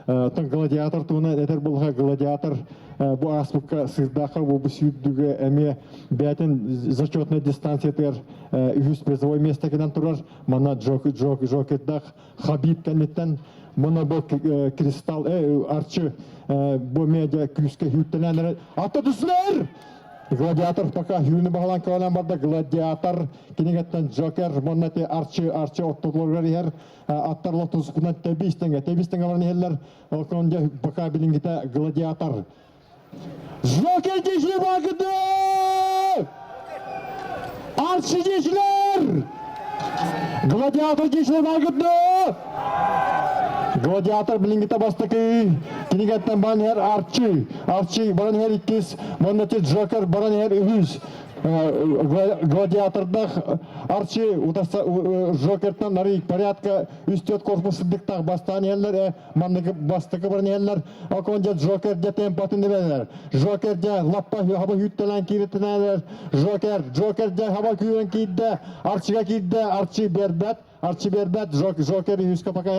Оттон гладиатор туһунан этэр буоллаха, гладиатор бу ааспыкка Сыырдаахха бу сүүрдүүгэ эмиэ бэйэтин зачетнай дистанциятыгар үһүс призовой миэстэ кэлэн турар. Манна Джокердаах Хабиб кэнниттэн мына бу Кристалл Арчы бу медиа күүскэ сүүртэлээн эрэр. Ата түснэр! Гладиатор пока сүүрүнү баһылаан көҕүлээн барда. Гладиатор кинигэттэн Джокер уонна Арчы Арчы ортотуларыгар иһэр. Аттар лотусукунан тэбис-тэҥэ, тэбис-тэҥэ баран иһэллэр. Ол дьэ пока билиҥҥитэ Гладиатор. Жокер дьиэчилэр баакыды! Арчы дьиэчилэр! Гладиатор дьиэчилэр баакыды! Гладиатор билиҥҥитэ бастакы кинигэттэн баран иһэр Арчы. Арчы баран иһэр иккис, уонна Джокер баран иһэр үһүс. Гладиатордаах Арчы Джокертан арый порядка үс-төрт корпус сырдыктаах бастаан иһэллэр, манныгы бастакы баран иһэллэр. Оконжа Джокер дьэ темпатын эбэлэр. Джокер дьэ лаппа хаба хүүттэлээн киирэтинээлэр. Джокер, Джокер дьэ хаба күүрэн киирдэ, Арчыга киирдэ, Арчы биэрбэт. Арчы биэрбэт, Жокер үһүскэ пока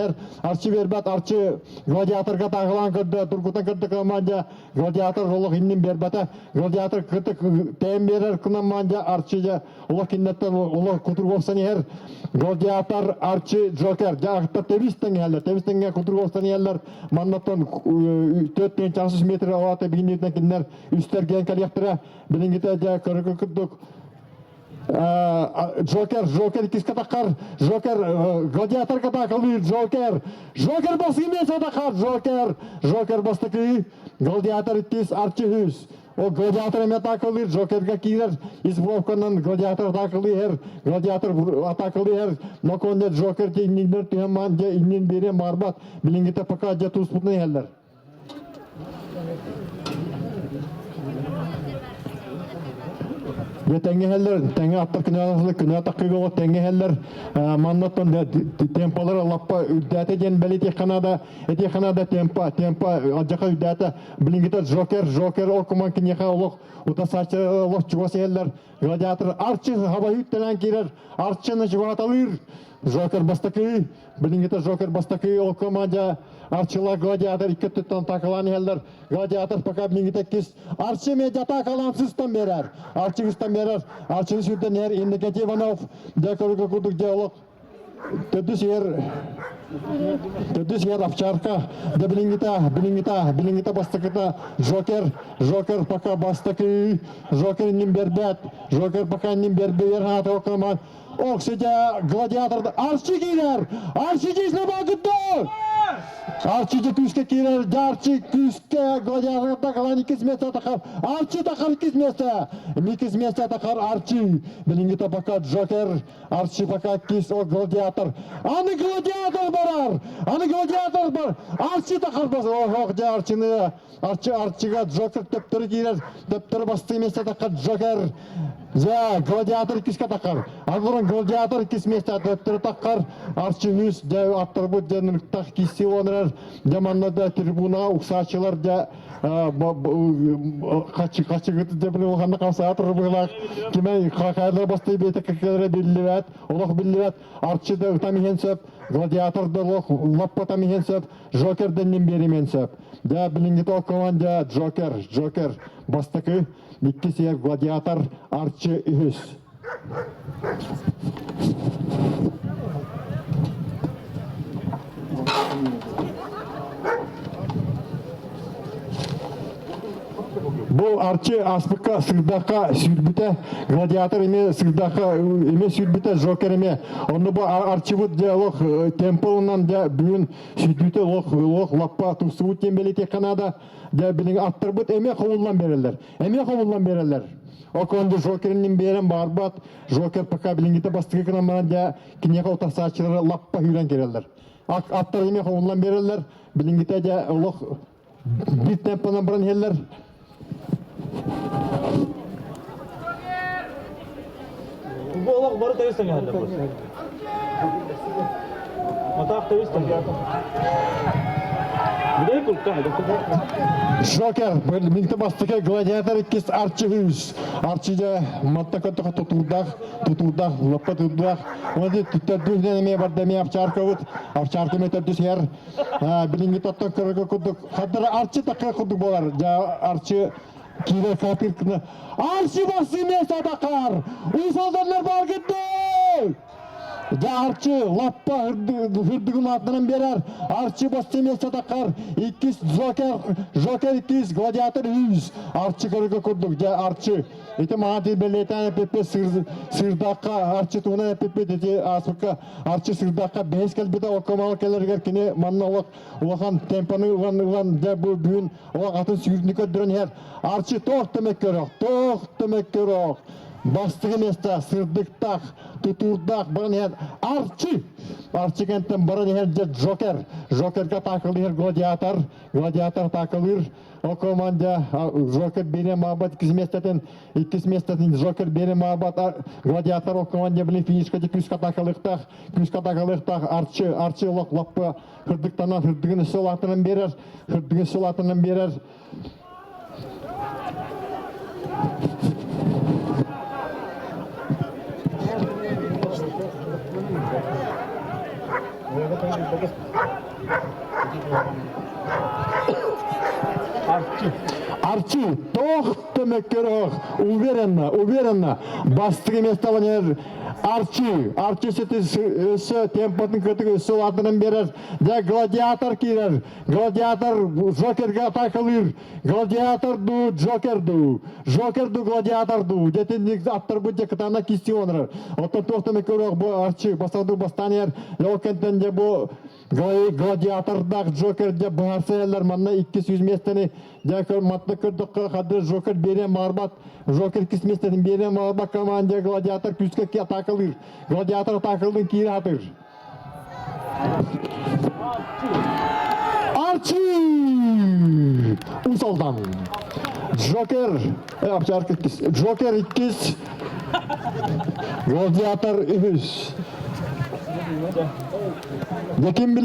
Арчы биэрбэт, Арчы гладиаторга тааҕылаан көрдө, тургутан көрдө команда, гладиатор олох иннин биэрбэтэ, гладиатор кытык тэйэн биэрэр команда, Арчы дьэ олох киннеттен олох кутургуохсан иһэр, гладиатор, Арчы, Джокер, дьэ ахта тэбис тэҥэһэллэр, тэбис тэҥҥэ кутургуохсан иһэллэр, маннаттан 4 метр оҕата биһиннитинэн кинилэр үстэргиэн кэлиэхтэрэ, билиҥҥитэ дьэ көрүкү курдук Джокер, Джокер иккискэ таххар, Джокер гладиаторга таакалыыр, Джокер, Джокер басыймеса таххар, Джокер, Джокер бастакы, гладиатор иккис, Арчы үһүс. Ол гладиатор эмиэ атаакалыыр, Джокерга киирэр, избровканан гладиатор атаакалыыр, гладиатор атаакалыыр, ноконде Джокер инниннер түһэн маан дьэ иннин биэриэн баарбат, билиҥҥитэ пока дьэ туспутун иһэллэр. Дьэ тэҥҥэһэллэр, тэҥҥэ аттар күнэ күнэ таххыга олох тэҥҥэһэллэр. Маннаттан темпалара лаппа үрдээтэ диэн бэлиэтиэххэ наада. Этиэххэ наада темпа, темпа алдьархай үрдээтэ. Билиҥҥитэ Джокер, Джокер ол куман киниэхэ олох утасааччы олох чугас иһэллэр. Гладиатор Арчы хаба үүттэлээн киирэр, Арчыны чугаталыыр. Джокер бастакы, билиҥҥитэ Джокер бастакы ол команда Арчыла Гладиатор икки өттүттэн атаакалаан иһэллэр. Гладиатор пока билиҥҥитэ иккис. Арчы медиа атаакалаан сыстан биэрэр. Арчы сыстан биэрэр. Арчыны сүүрдэн иһэр Иннокентий Иванов. Дьэ көрүгэ курдук дьэ олох Төрдүс иһэр төрдүс иһэр овчарка да билиҥҥитэ билиҥҥитэ билиҥҥитэ бастакыта Джокер Джокер пока бастакы Джокер иннин биэрбэт Джокер пока иннин биэрбэйэр хаата окаман Оксидя гладиатор Арчи киирэр Арчи дьиэсинэ баакытта Арчи дьэ күүскэ киирэр Арчи күүскэ гладиаторга калан иккис место тахар Арчи тахар иккис место иккис место тахар Арчи билиҥҥитэ пока Джокер Арчи пока кис о гладиатор. Аны гладиатор барар! Аны гладиатор бар! Арчи тахарбас! Ох, дьэ Арчины Арчы Арчыга Джокер төптөрү киирэр. Төптөрү бастыы месте тахар Джокер. Дьэ, гладиатор иккискэ тахар. Агуран гладиатор иккис месте төптөрү тахар. Арчы үс дьэ аттарбыт дьэ нырыктах кисси онорар. Дьэ манна да трибунаҕа уксааччылар дьэ хачыгыт дьэ били улаханна хамсаатыр быһылаах кимэ хахайлар бастай бэйэтэ кэккэлэрэ биллибэт олох биллибэт арчы да ытам иһэн сөп гладиатор да олох лаппатам иһэн сөп джокер да иннин биэримиэн сөп дьэ билиҥҥитэ ол команда джокер джокер бастакы иккис иһэр гладиатор арчы үһүс Бу Арчы ааспыкка Сырдахха сүүрбүтэ, Гладиатор эмиэ Сырдахха эмиэ сүүрбүтэ, Джокер эмиэ. Онно бу Арчыбыт дьэ олох темполунан дьэ бүгүн сүүрдүүтэ олох олох лаппа тупсубут диэн бэлиэтиэххэ наада. Дьэ билигин аттарбыт эмиэ хомуллан биэрэллэр. Эмиэ хомуллан биэрэллэр. Оконду Джокеринин биэрэн баарбат. Джокер пока билиҥҥитэ бастакы гынан баран дьэ киниэхэ утарсааччылары лаппа сүүрэн киирэллэр. Аттар эмиэ хомуллан биэрэллэр. Билиҥҥитэ дьэ олох биир темпонан баран иһэллэр. Бу олох бары тэбис тэҥэһэллэр бу. Матаах тэбис тэҥэһэллэр. Бүтэй кул. Жокер, минте бастакы гладиатор иккис Арчы Hughes. Арчы дьэ матта көтөхө тутуурдаах, тутуурдаах, лаппа тутуурдаах. Уонна төрдүһүнэн эмиэ барда эмиэ овчаркабыт. Овчарка эмиэ төрдүс иһэр. Билиҥҥи тоттон көрөргө курдук. Хаддара Арчы такка курдук буолар. Дьэ Арчы киирэр каатыр гына. Арчы бастыы место атакар! Уус Алданнар бааргыт дуу! Дьэ Арчы лаппа үрдүгүн аатынан биэрэр. Арчы бастыы миэстэ таххар. Иккис Джокер, Джокер иккис, Гладиатор үс. Арчы көрүгө курдук. Дьэ Арчы. Ити маҕан тиий бэлиэтээн эппиппит Сыырдаахха Арчы туһунан эппиппит ити ааспыкка Арчы Сыырдаахха бэһис кэлбитэ оккомал кэлэригэр кини манна олох улахан темпаны ылан ылан дьэ бу бүгүн олох атын сүүрдүнү көрдөрөн иһэр. Арчы тоох да мөккөрөх, тоох да мөккөрөх. Бастакы миэстэ сырдыктаах, тутуурдаах баран иһэр Арчы! Арчы кэнтэн баран иһэр дьэ Джокер. Джокерга атаакалыыр Гладиатор. Гладиатор атаакалыыр. О команда Джокер биэриэн маабат иккис миэстэтин, иккис миэстэтин Джокер биэриэн маабат Гладиатор ол команда блин финишка күүскэ атаакалыахтаах, күүскэ атаакалыахтаах Арчы, Арчы олох лаппа хырдыктанан хырдыгын өссө улаатынан биэрэр, хырдыгын өссө улаатынан биэрэр. Арчы, тоох төмөккөрөөх, уверенно, уверенно, бастыгы месталанер Арчы, Арчы өссө темпатын кытык өссө улаатынан берер. Дьэ, гладиатор киирэр. Гладиатор Джокерга атаакалыыр. Гладиатор дуу, Джокер дуу. Джокер дуу, Гладиатор дуу. Дьэтинник аттарбыт дьэ кытаана кистии онорор. Оттон туох да көрөх бу Арчы бастаҕы бастаан иһэр. Ол кэнтэн дьэ бу гладиатордаах Джокер дьэ быһаарса манна 200 миэстэни дьэ көр матта көрдөххө хадыр Джокер биэриэн баҕарбат. Джокер иккис миэстэтин биэриэн баҕарбат команда Гладиатор күүскэ атаакалыыр. Гладиатор атаакалыын киирэ сатыыр. Арчи! Уус Алдан. Джокер, овчарка иккис. Джокер иккис. Гладиатор үһүс. Дьэ ким